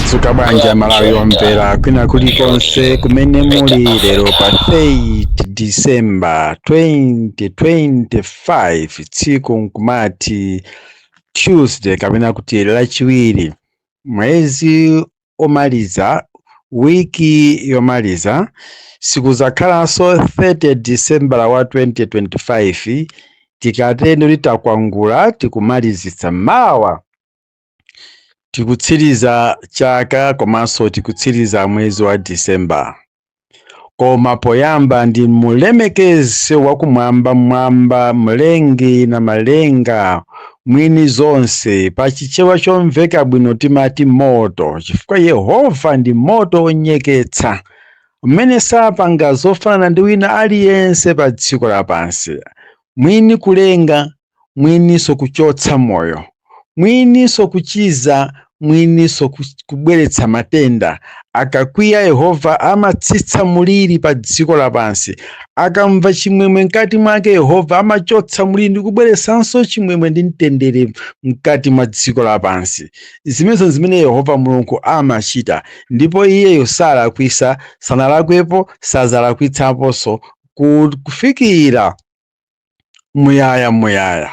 Mwadzuka bwanji Amalawi omvera kwina kulikonse kumene muli lero pa 8 December 2025, tsiku nkumati Tuesday kapena kuti Lachiwiri, mwezi omaliza, wiki yomaliza. Sikuzakhalanso 30 December wa 2025. Tikatendo litakwangula, tikumalizitsa mawa, tikutsiriza chaka komanso tikutsiriza mwezi wa December. Koma poyamba ndi mulemekeze wakumwamba mwamba, mlengi na malenga, mwini zonse. Pachichewa chomveka bwino timati moto, chifukwa Yehova ndi moto wonyeketsa umene sapanga zofanana ndi wina aliyense pa dziko lapansi. Mwini kulenga, mwininso kuchotsa moyo, mwininso kuchiza, mwininso kubweretsa matenda. Akakwiya Yehova amatsitsa muliri pa dziko lapansi. Akamva chimwemwe mkati mwake, Yehova amachotsa muliri ndi kubweretsanso chimwemwe ndi mtendere mkati mwa dziko lapansi. Zimenezo zimene Yehova Mulungu amachita, ndipo iyeyo salakwisa, sanalakwepo, sazalakwitsaponso kufikira muyaya muyaya.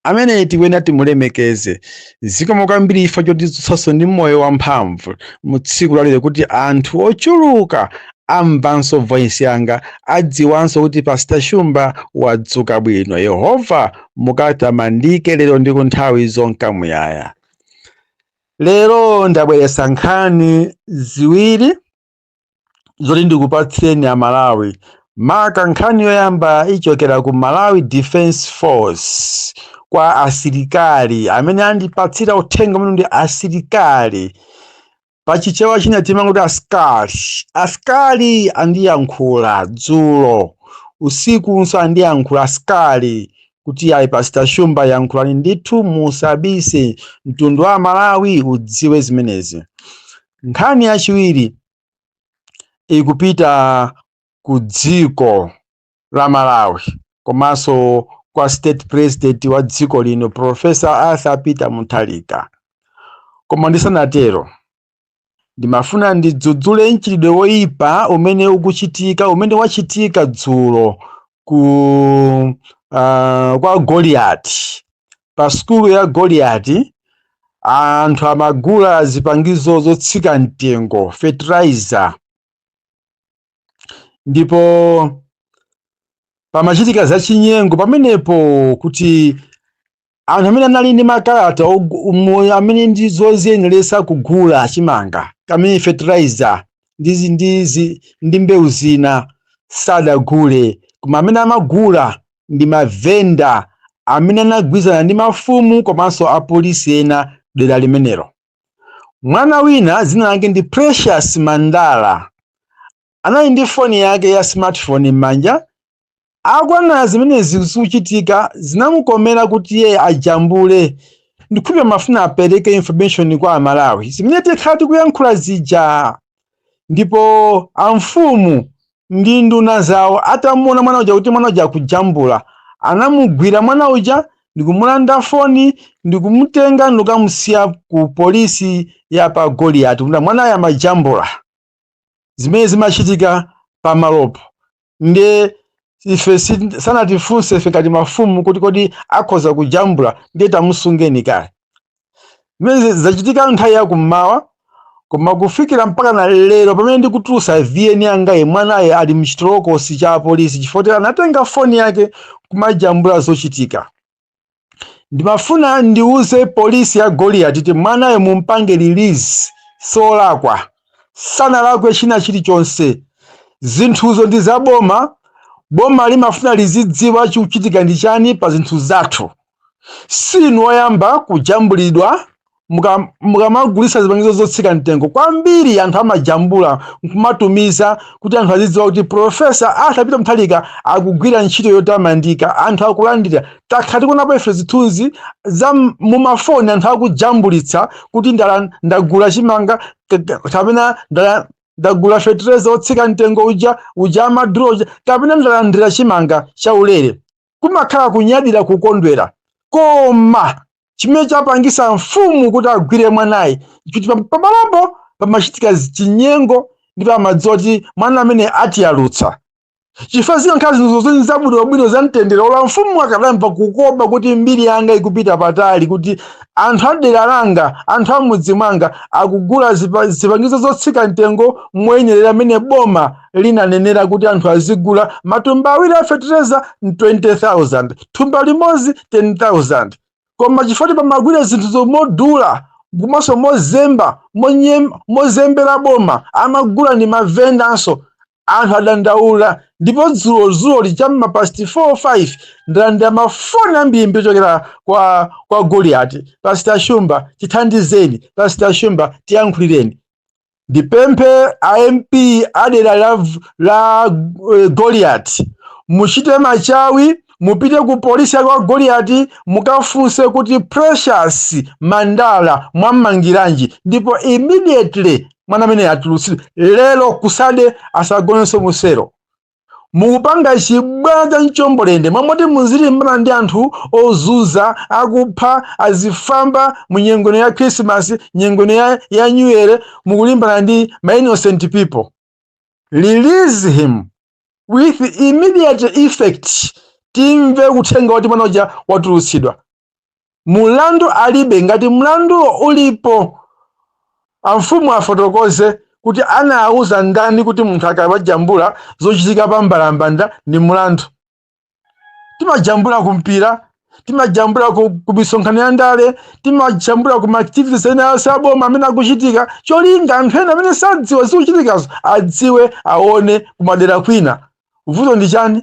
Amene tikuyenera timulemekeze. Zikomo kwambiri ifa chotitsutsanso ndi moyo wamphamvu mu tsiku lalero, kuti anthu ochuluka amvanso voice yanga, adziwanso kuti Pastor Shumba wadzuka bwino. Yehova mukatamandike lero ndi ku nthawi zonka muyaya. Lero ndabweretsa nkhani ziwiri zoti ndikupatsireni Amalawi. Maka nkhani yoyamba ichokera ku Malawi Defense Force, kwa asilikali amene andipatsira uthenga umene ndi asilikali. Pachichewa china timangoti asikali. Asikali andiyankhula dzulo usikunso, andiyankhula asikali kuti, "Ayi, Pastor Shumba, yankhulani ndithu, musabise, mtundu wa Malawi udziwe zimenezi." Nkhani yachiwiri ikupita ku dziko la Malawi komanso kwa State President wa dziko lino, Professor Arthur Peter Mutharika. Koma ndisanatero, ndimafuna ndidzudzule mchitidwe woyipa umene ukuchitika, umene wachitika dzulo ku kwa Goliati, pa sukulu ya Goliati. Anthu amagula zipangizo zotsika mtengo, fertilizer, ndipo pamachitika zachinyengo pamenepo, kuti anthu amene anali ndi makalata amene ndi zoziyeneresa kugula chimanga kamene fertilizer ndi mbewu zina sadagule, koma amene amagula ndi mavenda amene anagwirizana ndi mafumu komanso apolisi ena dera limenelo. Mwana wina dzina lake ndi Precious Mandala anali ndi foni yake ya smartphone m'manja. Akwana zimenezi zikuchitika, zinamukomera kuti iye ajambule. Ndikhulupirira mafuna apereke information kwa Amalawi zimene tikhala tikuyankhula zija. Ndipo amfumu ndi nduna zawo atamuona mwana uja kuti mwana uja akujambula, anamugwira mwana uja ndikumulanda foni, ndikumutenga, ndikukamusiya ku polisi ya pa Goliati, kuti mwanayo amajambula zimene zimachitika pamalopo. Ndiye ife sanatifunse ife ngati mafumu kuti kodi akhoza kujambula, ndiye tamusungeni kale. Zimene zachitika nthawi yakummawa, koma kufikira mpaka na lero pamene ndikutulusa VN yangayi, mwanaye ali mchitolokosi cha apolisi chifukwa kuti anatenga foni yake kumajambula zochitika. Ndimafuna ndiuze polisi ya Goliati kuti mwanayo mumpange release, solakwa, sanalakwe china chilichonse. Zinthuzo ndi zaboma, boma limafuna lizidziwa chikuchitika ndi chani pa zinthu zathu. Sinu oyamba kujambulidwa mukamagulisa zipangizo zotsika mtengo kwambiri. Anthu amajambula nkumatumiza kuti anthu azidziwa kuti Professor Arthur Peter Mutharika akugwira ntchito yotamandika, anthu akulandira. Takhala tikuonapo ife zithunzi za mumafoni, anthu akujambulitsa kuti ndagula chimanga kapena ndagula fertilizer otsika mtengo uja, uja amaduro uja, kapena ndalandira chimanga chaulere. Kumakhala kunyadira, kukondwera, koma Chimene chapangisa mfumu kuti agwire mwanayi kuti pamalopo pamachitika chinyengo, ndipo amadziwa kuti mwana amene atiyalutsa, chifukwa zinkhala zinthu zonse zabwinobwino za mtendere. Ola mfumu akadamva kukopa kuti mbiri yanga ikupita patali, kuti anthu a dera langa, anthu a mudzi mwanga akugula zipangizo zotsika mtengo moyenerera amene boma linanenera kuti anthu azigula matumba 2 a fetereza 20,000, thumba limodzi 10,000. Koma chifukwa pamagwira zinthu zomodula komanso mozemba, mozembera boma, amagula ndi mavendanso, anthu adandaula. Ndipo dzulo dzulo cham'ma past 4 5 ndalandira mafoni ambiri ochokera kwa Goliati: "Pastor Shumba, tithandizeni. Pastor Shumba, tiyankhulireni." Ndipemphe a MP adera la Goliati, muchite machawi, mupite ku polisi ya kwa Goliati, mukafunse kuti Precious Mandala mwammangiranji, ndipo immediately mwana amene atulutsidwe lero kusade, asagonenso musero. Mukupanga chibwana cha mchombolende mwamoti muzilimbana ndi anthu ozuza, akupha, azifamba mu nyengono ya Christmas, nyengono ya New Year. Mukulimbana ndi ma innocent people. Release him with immediate effect. Timve kuthenga kuti mwana uja watulutsidwa, mulandu alibe. Ngati mlanduwo ulipo, amfumu afotokoze kuti anawuza ndani kuti munthu akamajambula zochitika pa mbalambanda ndi mulandu. Timajambula kumpira, timajambula ku misonkhano ya ndale, timajambula ku activities ena yonse aboma amene akuchitika, cholinga anthu ena amene sadziwa zikuchitikazo adziwe, aone kumadera kwina. Vuto ndi chani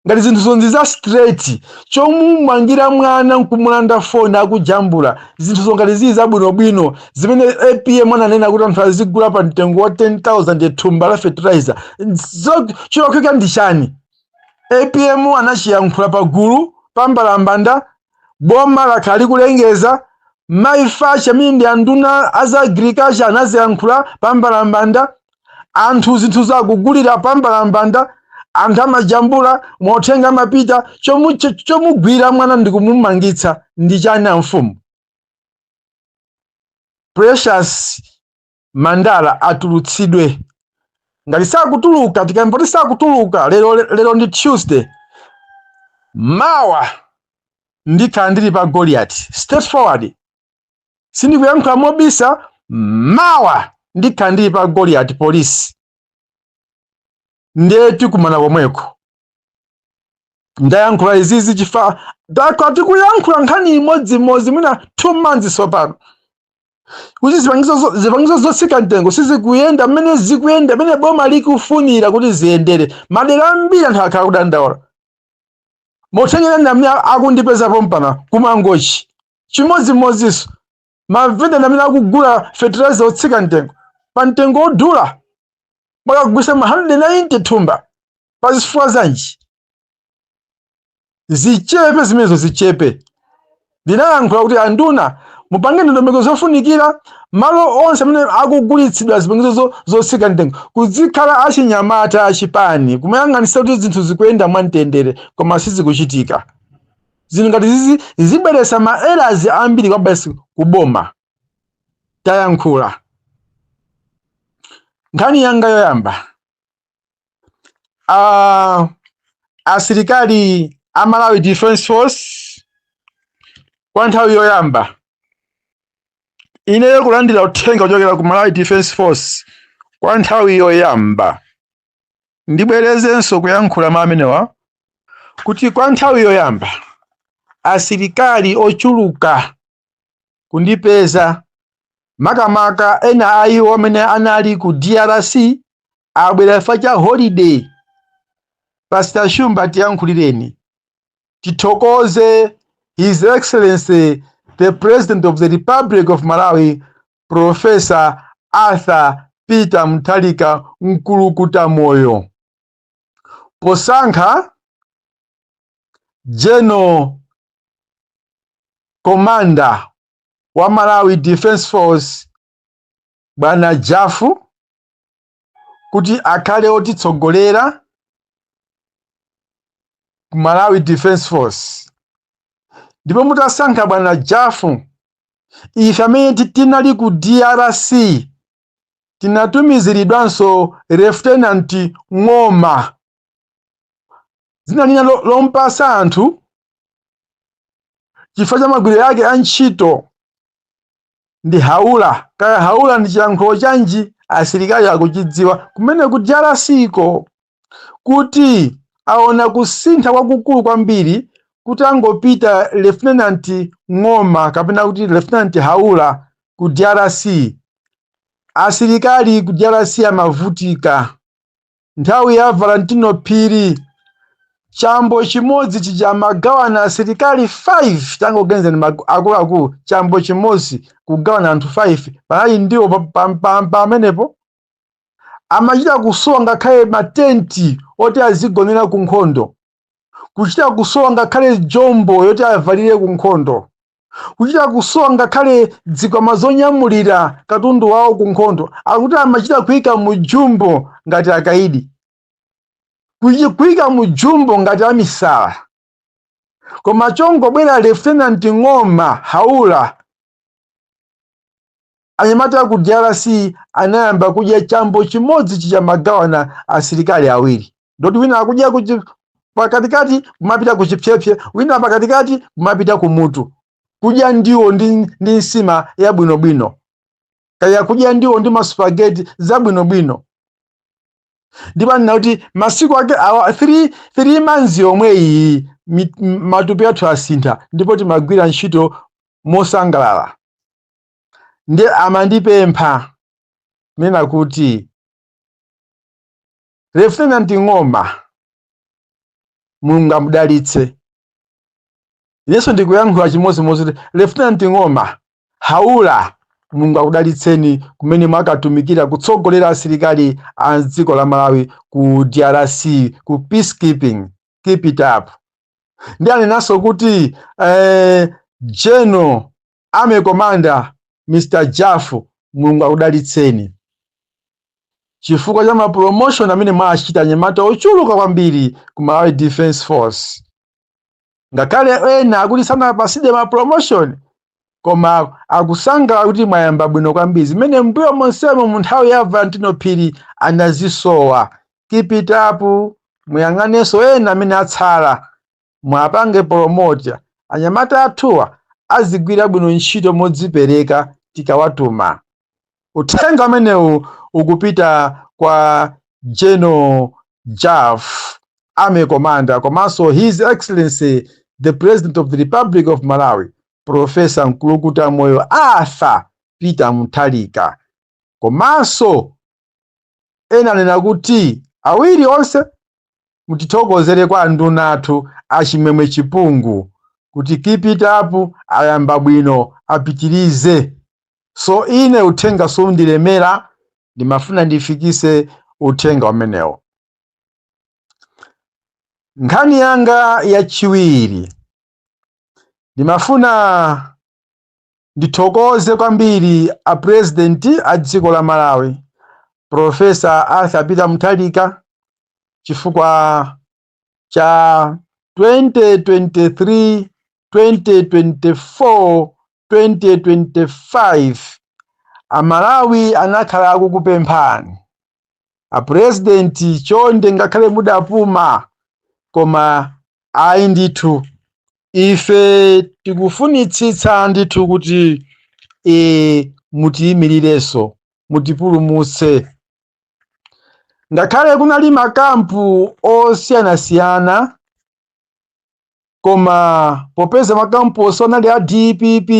ngati zinthu zonse za straight? Chomumangira mwana nkumulanda foni akujambula zinthu ngati zili zabwinobwino zimene APM ananena kuti anthu azigula pa mtengo wa 10,000 thumba la fertilizer, cholakwika ndi chani? APM anachiyankhula pagulu pambalambanda, boma lakhala likulengeza. Mayi Facha amene ndi anduna aza agriculture anaziyankhula pambalambanda. Anthu zinthu zakugulira pambalambanda, anthu amajambula, mauthenga amapita. Chomugwira mwana ndi kumumangitsa ndi chani, amfumu? Precious Mandala atulutsidwe. Ngati sakutuluka, tikamboti sakutuluka lero, lero ndi Tuesday, mawa ndikhala ndili pa Goliath. Straightforward, sindikuyankhula mobisa. Mawa ndikhala ndili pa Goliath police, ndiye tikumana komweko. Ndayankhula izizi chifukwa takhala tikuyankhula nkhani imodzimodzi mwina 2 months sopano, kuti zipangizo zotsika mtengo sizikuyenda mmene zikuyenda, mmene boma likufunira kuti ziyendere. Madera ambiri anthu akhala kudandaula. Motengera ndi amene akundipezapo mpana kumangochi, chimodzimodzinso mavenda amene akugula fertilizer otsika mtengo pa mtengo odula, makagwisa ma 190 thumba, pa zifukwa zanji? Zichepe zimenezo, zichepe. Ndinayankhula kuti anduna mupange ndondomeko zofunikira, malo onse amene akugulitsidwa zipangizo zotsika mtengo kuzikhala achinyamata achipani kumayang'anisa kuti zinthu zikuyenda mwamtendere, koma sizikuchitika. Zinthu ngati zizi zibweretsa ma errors ambiri kwa basi kuboma. Tayankhula. Nkhani yanga yoyamba, asilikali a Malawi Defense Force, kwa nthawi yoyamba ineyo kulandira uthenga kuchokera ku Malawi Defense Force, kwa nthawi yoyamba, ndibwerezenso kuyankhula ma amenewa kuti kwa nthawi yoyamba asilikali ochuluka kundipeza, makamaka ena a iwo amene anali ku DRC, abwera chifukwa cha holiday: "Pastor Shumba, tiyankhulireni. Tithokoze His Excellency the President of the Republic of Malawi, Professor Arthur Peter Mutharika Mkulukuta Moyo, posankha General Commander wa Malawi Defense Force, Bwana Jafu, kuti akhale otitsogolera ku Malawi Defense Force." Ndipo mutasankha bwana Jafu, ife amene tinali ku DRC tinatumiziridwanso Lieutenant Ng'oma, dzina lina lompasa anthu chifukwa cha magwiro ake a ntchito ndi Haula. Kaya Haula ndi chiyankhulo chanji, asilikali akuchidziwa kumene ku DRC ko, kuti aona kusintha kwakukulu kwambiri kuti angopita Lieutenant Ng'oma kapena kuti Lieutenant Haula ku DRC. Asilikali ku DRC amavutika nthawi ya Valentino Phiri. Chambo chimodzi chija amagawana asilikali 5. Tangoganizani, akuluakulu, chambo chimodzi kugawana anthu 5, panali ndiwo pamenepo. Amachita kusowa ngakhale matenti oti azigonera ku nkhondo, kuchita kusowa ngakhale jombo yoti avalire ku nkhondo, kuchita kusowa ngakhale zikwama zonyamulira katundu wawo ku nkhondo. Akuti amachita kuyika mu jumbo ngati akaidi, kuyika mu jumbo ngati amisala. Koma chongobwera Lieutenant Ng'oma Haula, anyamata ku DRC anayamba kudya chambo chimodzi chija magawana asilikali awiri, ndoti wina akudya pakatikati kumapita kuchipyepye, wina pakatikati kumapita kumutu, kudya ndiwo ndi nsima yabwinobwino, kaya kudya ndiwo ndi masupageti zabwinobwino. Ndipo anena kuti masiku ake awa 3 months yomwe iyi matupi athu asintha ndipo timagwira ntchito mosangalala. Ndiye amandipempha nena kuti Lieutenant Ng'oma, Mulungu amudalitse. Inenso ndikuyankhula chimodzimodzi kuti Lieutenant Ng'oma Haula, Mulungu akudalitseni kumene mwakatumikira kutsogolera asilikali a dziko la Malawi ku DRC ku peacekeeping. Keep it up. Ndi anenanso kuti General Army Commander Mr Jafu, Mulungu akudalitseni chifukwa cha mapromotion amene mwachita anyamata ochuluka kwambiri ku Malawi Defense Force. Ngakhale ena akuti sanapasidwe ma promotion, koma akusangalala kuti mwayamba bwino kwambiri, zimene mbuyo monsemo mu nthawi ya Valentino Phiri anazisowa. Keep it up. Muyang'anenso ena amene atsala, mwapange promote. Anyamata athuwa azigwira bwino ntchito modzipereka tikawatuma. Uthenga umenewu ukupita kwa General Jaf, Army Commander, komanso His Excellency the President of the Republic of Malawi, Professor Nkulukuta Moyo Arthur Peter Mutharika. Komanso ena anena kuti awiri onse mutithokozere kwa anduna athu Achimwemwe Chipungu kuti keep it up, ayamba bwino, apitirize. So ine uthenga sundilemera, ndimafuna ndifikise uthenga umenewo. Nkhani yanga yachiwiri, ndimafuna ndithokoze kwambiri a President a dziko la Malawi, Professor Arthur Peter Mutharika, chifukwa cha 2023, 2024, 2025. Amalawi anakhala akukupemphani a President, chonde, ngakhale mudapuma, koma ayi ndithu, ife tikufunitsitsa ndithu kuti mutiyimirirenso, mutipulumutse. Ngakhale kunali makampu osiyanasiyana, koma popeza makampu onse anali a DPP,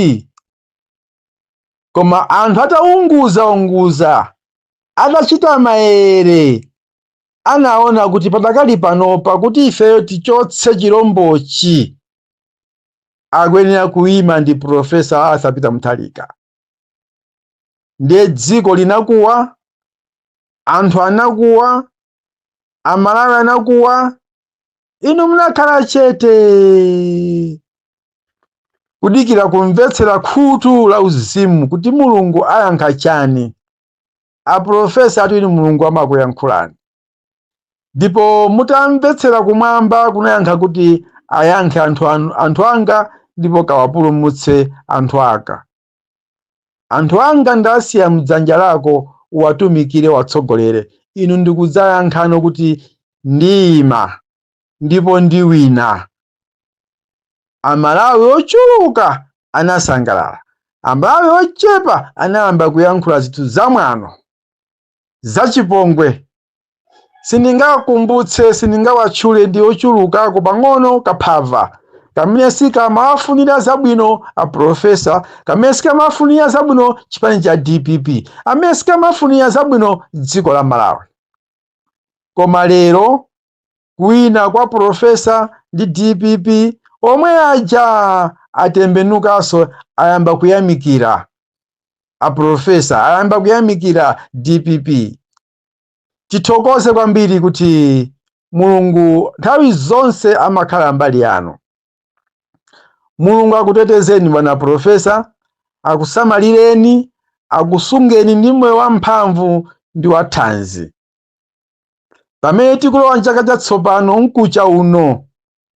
koma anthu ataunguzaunguza, atachita maere, anaona kuti padakali panopa, kuti ifeyo tichotse chirombochi, akuyenera kuyima ndi Professor Arthur Peter Mutharika. Ndiye dziko linakuwa, anthu anakuwa, Amalawi anakuwa. Inu munakhala chete kudikira kumvetsera khutu la uzimu kuti Mulungu ayankha chani. Aprofesa atu, inu Mulungu amakuyankhulani, ndipo mutamvetsera, kumwamba kunayankha kuti ayankhe anthu, anthu anga ndipo kawapulumutse anthu anga. Anthu anga ndasiya mdzanja lako, uwatumikire, watsogolere. Inu ndikudzayankhano kuti ndiyima ndipo ndiwina. Amalawi ochuluka anasangalala, Amalawi ochepa anayamba kuyankhula zinthu zamwano, zachipongwe. Sindingakumbutse, sindingawatchule, ndi ochulukako pang'ono kaphava kamene sikamawafunira zabwino a professor, kamene sikamafunira zabwino chipani cha DPP, amene sikamafunira zabwino dziko la Malawi. Koma lero kuwina kwa professor ndi DPP, omwe aja atembenukanso, ayamba kuyamikira a professor, ayamba kuyamikira DPP. Tithokoze kwambiri kuti Mulungu nthawi zonse amakhala mbali yanu. Mulungu akutetezeni, bwana professor, akusamalireni, akusungeni ndi moyo wamphamvu ndi wathanzi. Pamene tikulowa mchaka chatsopano mkucha uno,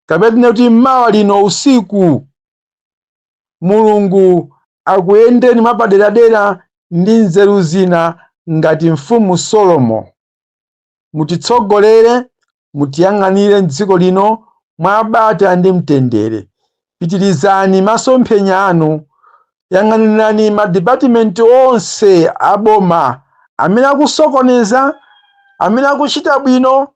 kapena kuti mmawa lino usiku, Mulungu akuyendeni mwapaderadera ndi nzeru zina ngati Mfumu Solomo. Mutitsogolere, mutiyang'anire mdziko lino mwabata ndi mtendere. Pitirizani masomphenya anu, yang'anirani madipatimenti onse aboma amene akusokoneza, amene akuchita bwino,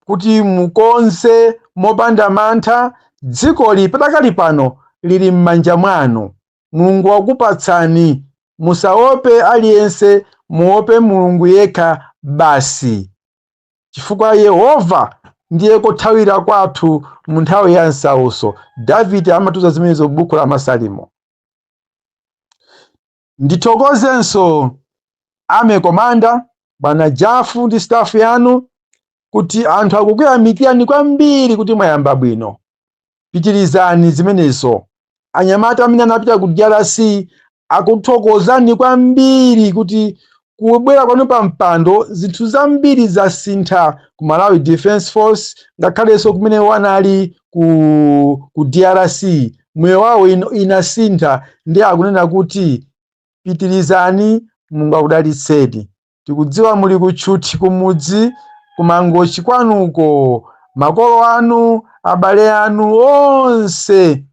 kuti mukonze mopanda mantha. Dzikoli padakali pano lili m'manja mwanu, Mulungu wakupatsani. Musaope aliyense, muope Mulungu yekha basi, chifukwa Yehova ndiye kothawira kwathu mu nthawi ya msautso. Davide amatiuza zimenezo m'buku la Masalimo. Ndithokozenso Army Commander, bwana Jafu, ndi staff yanu kuti anthu akukuyamikirani kwambiri kuti mwayamba bwino. Pitirizani zimenezo. Anyamata amene anapita ku DRC akuthokozani kwambiri kuti kubwera kwanu pa mpando zinthu zambiri zasintha ku Malawi Defense Force, ngakhalenso kumene wanali ku DRC moyo wawo inasintha. Ndi akunena kuti pitirizani, Mulungu akudalitseni. Tikudziwa muli kutchuthi kumudzi kumangochi kwanuko, makolo anu, abale anu onse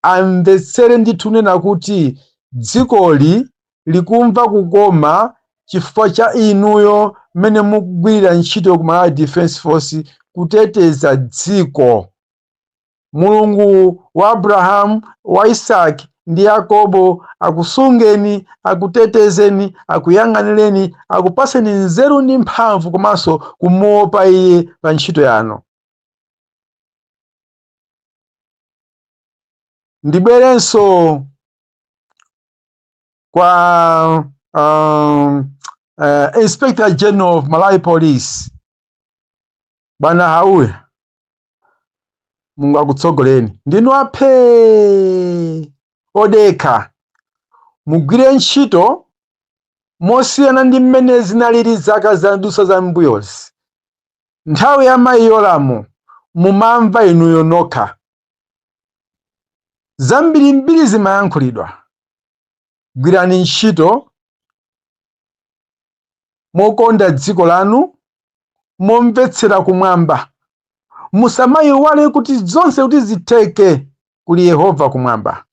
amvetsere ndithu nena kuti dzikoli likumva kukoma chifukwa cha inuyo mmene mukugwirira ntchito ku Malawi Defense Force kuteteza dziko. Mulungu wa Abrahamu, wa Isaki ndi Yakobo akusungeni, akutetezeni, akuyang'anireni, akupaseni nzeru ndi mphamvu komanso kumuopa iye pa ntchito yanu. Ndibwerenso kwa Inspector General of Malawi Police, bwana Hauya. Mulungu akutsogoleni, ndinu aphe odekha, mugwire ntchito mosiyana ndi mmene zinalili zaka zadusa za mbuyozi. Nthawi ya mayi Yolamu mumamva inuyo nokha zambirimbiri zimayankhulidwa. Gwirani ntchito mokonda dziko lanu, momvetsera kumwamba. Musamayiwale kuti zonse kuti zitheke kuli Yehova kumwamba.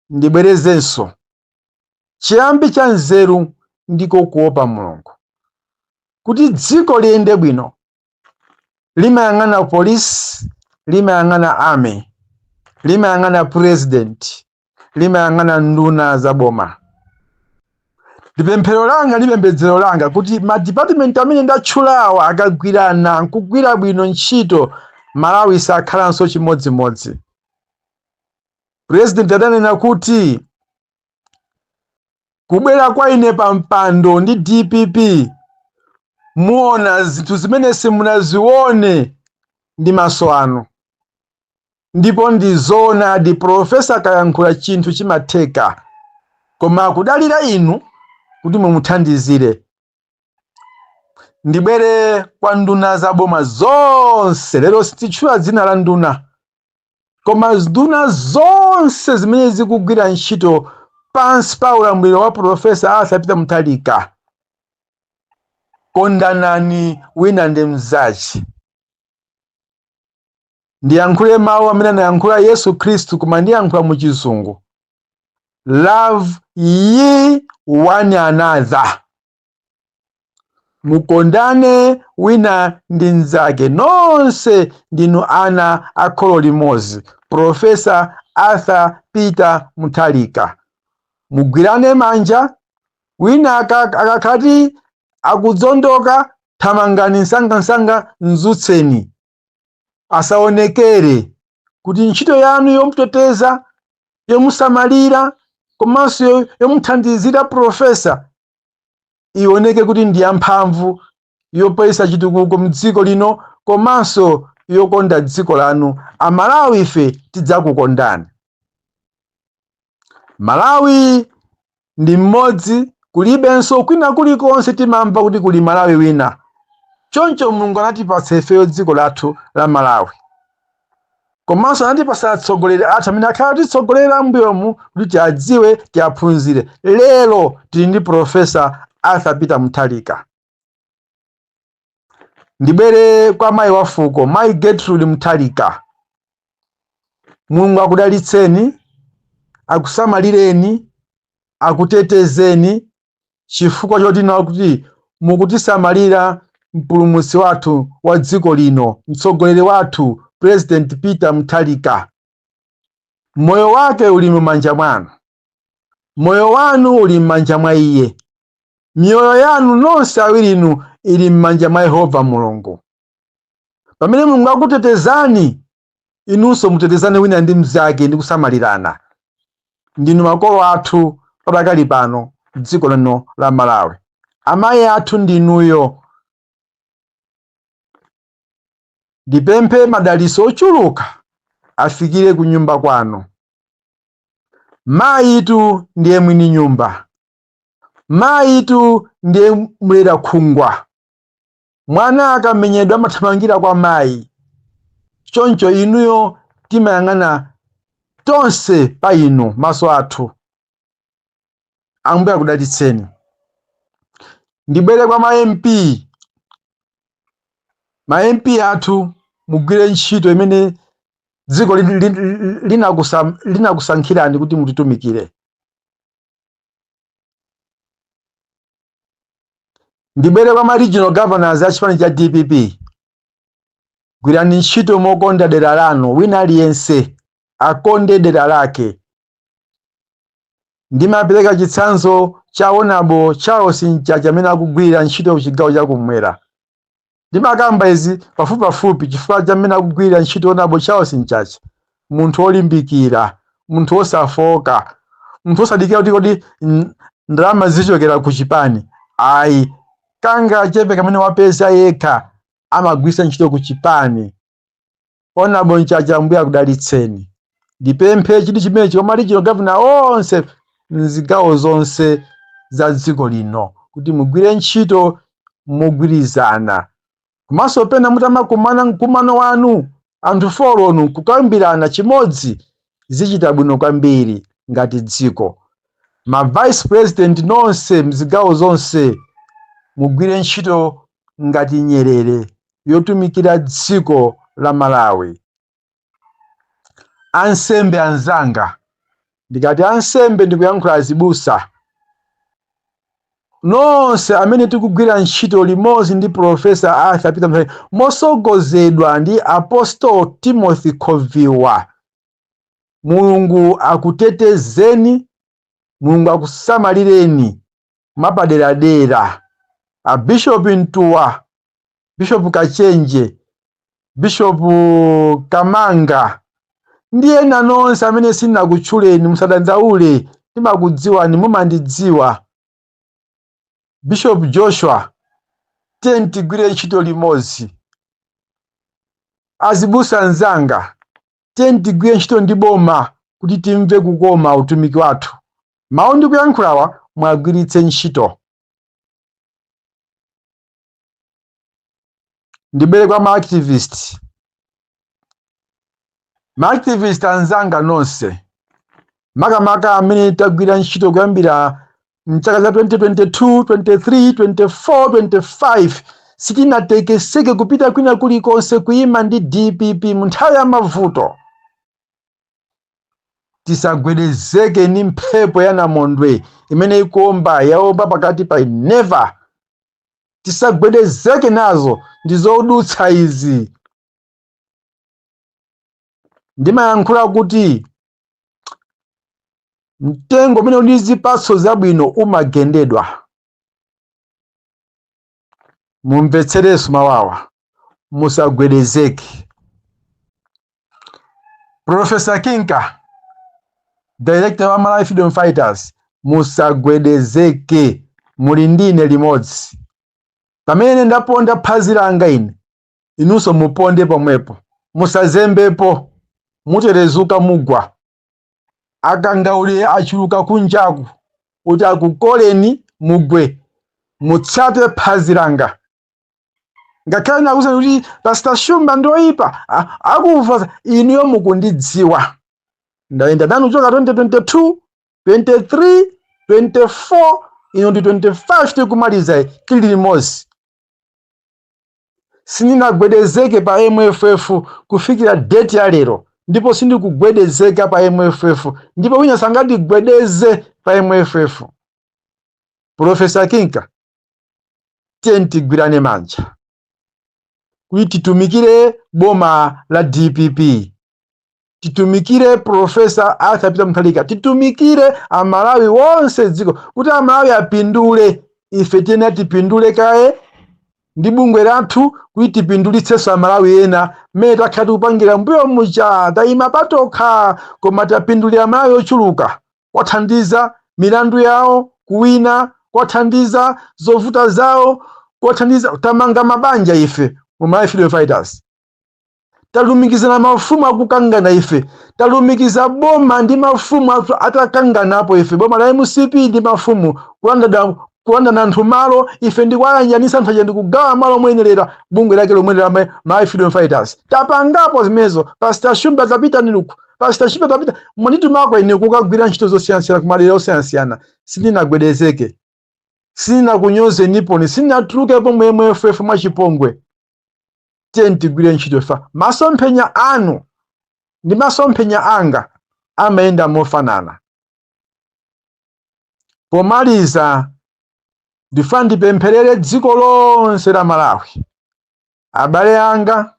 Ndibwerezenso, chiyambi cha nzeru ndiko kuopa Mulungu. Kuti dziko liyende bwino limayang'ana polisi, limayang'ana army, limayang'ana president, limayang'ana nduna za boma. Ndipemphero langa ndi pembedzero langa kuti madipatimenti amene ndatchulawa akagwirana nkugwira bwino ntchito, Malawi sakhalanso chimodzimodzi. President adanena kuti kubwera kwa ine pa mpando ndi DPP muona zinthu zimene simunazione ndi maso anu, ndipo ndi zoonadi. Professor akayankhula chinthu chimatheka, koma akudalira inu kuti mumuthandizire. Ndibwere kwa nduna za boma zonse. Lero sititchula dzina la nduna. Koma nduna zonse zimene zikugwira ntchito pansi pa ulamuliro wa Profesa Arthur Peter Mutharika, kondanani wina ndi mnzache. Ndiyankhule mawu amene anayankhula Yesu Khristu, koma ndiyankhula mu Chizungu: love ye one another. Mukondane wina ndi mnzake. Nonse ndinu ana a kholo limodzi, Profesa Arthur Peter Mutharika. Mugwirane manja. Wina akakhati akudzondoka, thamangani msangamsanga, mdzutseni, asaonekere kuti ntchito yanu yomuteteza, yomusamalira komanso yomuthandizira profesa ioneke kuti ndi yamphamvu, yopesa chitukuko mdziko lino komanso yokonda dziko lanu. Amalawi, ife tidzakukondani. Malawi ndi mmodzi, kulibenso kwina kulikonse timamva kuti kuli Malawi wina. Choncho Mulungu anatipatsa ifeyo dziko lathu la Malawi, komanso anatipatsa atsogoleri athu amene akhala titsogolera mbuyomu kuti tiadziwe, tiaphunzire. Lero tili ndi Profesa Arthur Peter Mutharika. Ndibwere kwa mayi wa fuko, Mayi Gertrude Mutharika. Mulungu akudalitseni, akusamalireni, akutetezeni, chifukwa choti kuti mukutisamalira mpulumutsi wathu wa dziko lino, mtsogoleri wathu, President Peter Mutharika. Moyo wake uli m'manja mwanu, moyo wanu uli m'manja mwa iye, miyoyo yanu nonse awirinu ili m'manja mwa Yehova Mulungu. Pamene Mulungu akutetezani, inunso mutetezane wina ndi mnzake ndi kusamalirana. Ndinu makolo athu padakali pano dziko lino la Malawi. Amayi athu ndinuyo. Ndipemphe madalitso ochuluka afikire ku nyumba kwanu. Mayitu ndiye mwini nyumba, mayitu ndiye mlera khungwa. Mwana akamenyedwa amathamangira kwa mayi. Choncho inuyo timayang'ana tonse pa inu, maso athu. Ambuye akudalitseni. Ndibwere kwa ma MP. Ma MP athu, mugwire ntchito imene dziko linakusankhirani kuti mutitumikire. Ndibwere kwa ma regional governors a chipani cha DPP. Gwirani ntchito mokonda dera lanu. Wina aliyense akonde dera lake. Ndimapereka chitsanzo cha Honorable Charles Mchacha amene akugwirira ntchito ku chigawo chakumwera. Ndimakamba izi pafupipafupi chifukwa cha mmene akugwirira ntchito Honorable Charles Mchacha, munthu wolimbikira, munthu wosafoka, munthu wosadikira kuti kodi ndalama zichokera ku chipani. Ayi, kanga chepe kamene wapeza yekha amagwiritsa ntchito ku chipani. Honorable Mchacha, Ambuye akudalitseni. Ndipemphe chinthu chimenechi kwa ma regional governor onse mzigawo zonse za dziko lino kuti mugwire ntchito mogwirizana, komanso pena mutamakumana mkumano wanu anthu four nu kukambirana chimodzi, zichita bwino kwambiri ngati dziko. Ma vice president nonse mzigawo zonse, mugwire ntchito ngati nyerere yotumikira dziko la Malawi. Ansembe anzanga, ndikati ansembe ndikuyankhula azibusa nonse amene tikugwira ntchito limodzi ndi Profesa Arthur Peter Mutharika mosogozedwa ndi Apostle Timothy Khoviwa, Mulungu akutetezeni, Mulungu akusamalireni mapaderadera. A Bishop Ntuwa, Bishop Kachenje, Bishop Kamanga ndi ena nonse amene sindinakutchuleni, musadandaule, ndimakudziwani, mumandidziwa. Bishop Joshua, tiyeni tigwire ntchito limodzi. Azibusa anzanga, tiyeni tigwire ntchito ndi boma kuti timve kukoma utumiki wathu. Mawu ndikuyankhulawa mwagwiritse ntchito. Ndibwere kwa ma activist. Maactivist anzanga nonse, makamaka amene tagwira ntchito kuyambira mchaka cha 2022, 23, 24, 25, sitinatekeseke kupita kwina kulikonse, kuyima ndi DPP mu nthawi ya mavuto, tisagwedezeke ndi mphepo ya namondwe imene ikuomba, yaomba pakati pa. Never, tisagwedezeke nazo, ndi zodutsa izi. Ndimayankhula kuti mtengo umene uli ndi zipatso zabwino umagendedwa. Mumvetserenso mawawa, musagwedezeke. Professor Kinka, director wa Malawi Freedom Fighters, musagwedezeke, muli ndine limodzi. Pamene ndaponda phazi langa ine, inunso muponde pomwepo, musazembepo, muterezuka, mugwa. Akangaule achuluka kunjaku kuti akukoleni mugwe. Mutsate phazi langa. Ngakhale nakuuzani kuti Pastor Shumba ndoyipa, akufa, inuyo mukundidziwa, ndayenda nanu kuchoka 2022, 23, 24, ino ndi 25 tikumaliza, tili limodzi. Sindinagwedezeke pa MFF kufikira date ya lero, ndipo sindikugwedezeka pa MFF, ndipo wina sangandigwedeze pa MFF. Professor Kinka, tiye tigwirane manja kuti titumikire boma la DPP, titumikire Professor Arthur Peter Mutharika, titumikire Amalawi wonse, dziko, kuti Amalawi apindule. Ife tiyenera tipindule kaye ndi bungwe lathu kuti tipindulitsenso Amalawi ena. Mmene takhala tikupangira mbuyo muja, tayima patokha koma tapindulira Amalawi ochuluka, kwathandiza milandu yawo kuwina, kwathandiza zovuta zawo, kwathandiza, tamanga mabanja ife mu Malawi Freedom Fighters, talumikizana mafumu akukangana ife, talumikiza boma ndi mafumu atakanganapo ife, boma la MCP ndi mafumu kulandana anthu malo, ife ndikuwayanjanisa anthu aja ndikugawa malo moyenerera, bungwe lake lomwe la Malawi Freedom Fighters. Tapangapo zimenezo. Pastor Shumba, tapita niluku, Pastor Shumba, tapita mwanitumako ine kukagwira ntchito zosiyanasiyana kumadera osiyanasiyana. Sindinagwedezeke, sindinakunyoze niponi, sindinatulukepo mu MFF mwachipongwe. Tiye tigwire ntchito fa masomphenya anu ndi masomphenya anga amayenda mofanana. Pomaliza, ndifuna ndipempherere dziko lonse la Malawi, abale anga,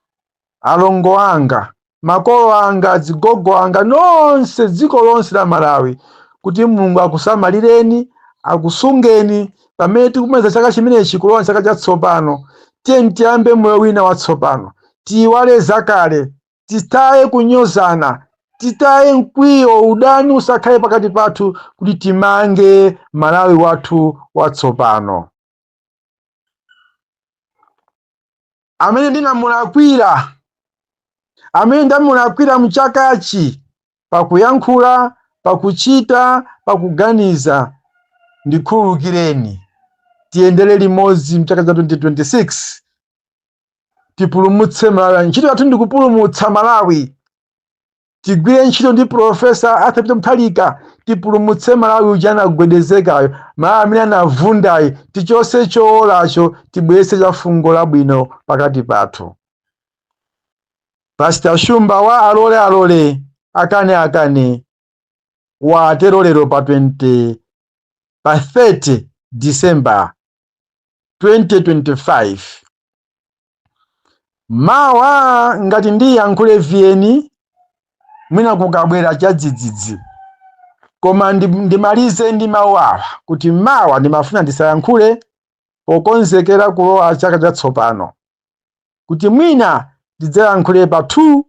alongo anga, makolo anga, azigogo anga nonse, dziko lonse la Malawi, kuti Mulungu akusamalireni, akusungeni pamene tikumaliza chaka chimenechi kulowa chaka chatsopano. Tiye tiyambe moyo wina watsopano, tiyiwale zakale, titaye kunyozana, titaye mkwiyo, udani usakhale pakati pathu, kuti timange Malawi wathu watsopano. Amene ndinamulakwira, amene ndamulakwira mchakachi pakuyankhula, pakuchita, pakuganiza, ndikhululukireni. Tiyendere limodzi mchaka cha 2026, tipulumutse Malawi. Ntchito yathu ndikupulumutsa Malawi. Tigwire ntchito ndi Professor Arthur Peter Mutharika, tipulumutse Malawi uja anagwedezekayo, Malawi amene anavundayi. Tichose choolacho, tibweretse cha fungo labwino pakati pathu. Pastor Shumba wa alole alole, akane akane, watero lero pa 20, pa 30 December 2025. Mawa ngati ndiyankhule viyeni, mwina kukabwera chadzidzidzi, koma ndimalize ndi mawu awa kuti mawa ndimafuna ndisayankhule pokonzekera kulowa chaka chatsopano, kuti mwina ndidzayankhule pa 2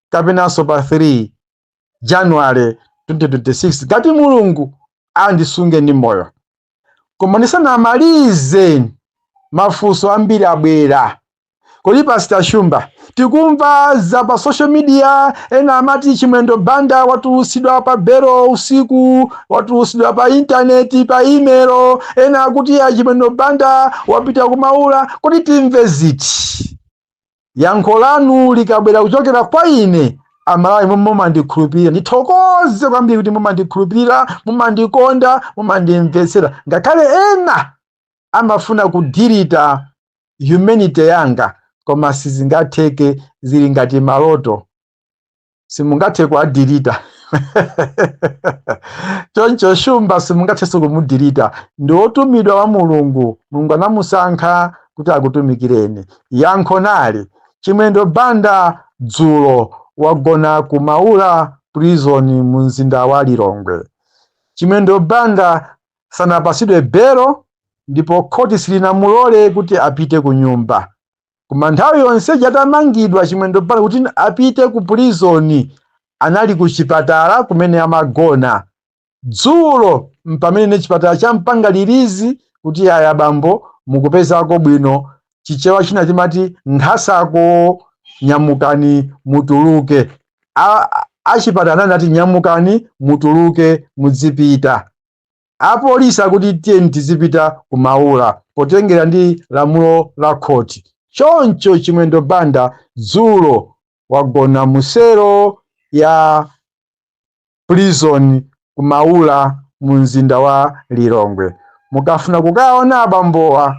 kapenanso pa 3 January 2026, ngati Mulungu andisunge ndi moyo. Koma ndisanamalize, mafunso ambiri abwera. Kodi Pastor Shumba, tikumva za pa social media, ena amati Chimwendo Banda watulusidwa pa belo usiku, watulusidwa pa intaneti, pa email, ena akuti ya Chimwendo Banda wapita kumaula. Kodi timve ziti? Yankho lanu likabwera kuchokera kwa ine, Amalawi mumandikhulupirira, ndithokoze kwambiri kuti mumandikhulupirira, mumandikonda, mumandimvetsera, ngakhale ena amafuna kudelete humanity yanga, koma sizingatheke, zili ngati maloto, simungathe kuwadelete. Choncho Shumba simungathenso kumudelete, ndi wotumidwa wa Mulungu. Mulungu anamusankha kuti akutumikireni. Yankho nali: Chimwendo Banda dzulo wagona ku Maula Prison mu mzinda wa Lilongwe. Chimwendo Banda sanapasidwe belo ndipo khoti silinamulole kuti apite ku nyumba. Koma nthawi yonse atamangidwa Chimwendo Banda kuti apite ku prison, anali ku chipatala kumene amagona. Dzulo mpamene chipatala champanga release kuti, "Aya bambo, mukupezako bwino." Chichewa china chimati, "Nkhasako, nyamukani mutuluke." Achipatala anati, "Nyamukani mutuluke, mudzipita." Apolisi akuti, "Tiyeni tizipita ku Maula," potengera ndi lamulo la khoti. Choncho Chimwendo Banda dzulo wagona mu cell ya prison ku Maula mu mzinda wa Lilongwe. Mukafuna kukaona abambowa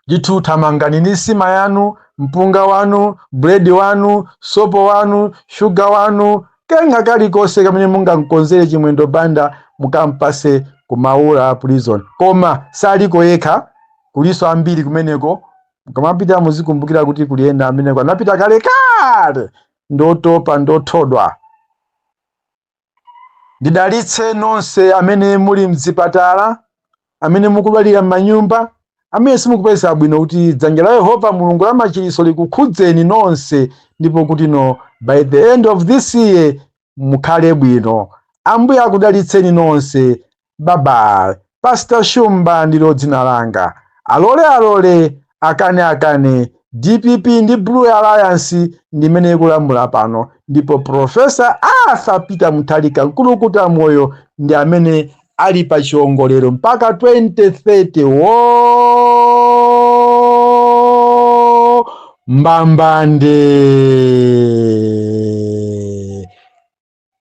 ndithu, thamangani ndi nsima yanu, mpunga wanu, buledi wanu, sopo wanu, shuga wanu, kenga kalikonse kamene mungamkonzere Chimwendo Banda, mukampase ku Maula Prison. Koma saliko yekha, kuliso ambiri kumeneko. Mukamapita muzikumbukira kuti kuli ena ameneko anapita kalekale, ndotopa, ndothodwa. Ndidalitse nonse amene muli mzipatala, amene mukudwalira m'manyumba, amene simukupeza bwino, kuti dzanja la Yehova Mulungu la machiritso likukhudzeni nonse, ndipo kuti no, by the end of this year mukhale bwino. Ambuye akudalitseni nonse. Bye bye. Pastor Shumba ndilo dzina langa. Alole alole, akane akane, DPP ndi Blue Alliance ndimene ikulamula pano, ndipo Professor Arthur Peter Mutharika, mkulukuta moyo, ndi amene ali pa chiwongolero mpaka 2030. Wo mbambande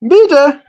mbite.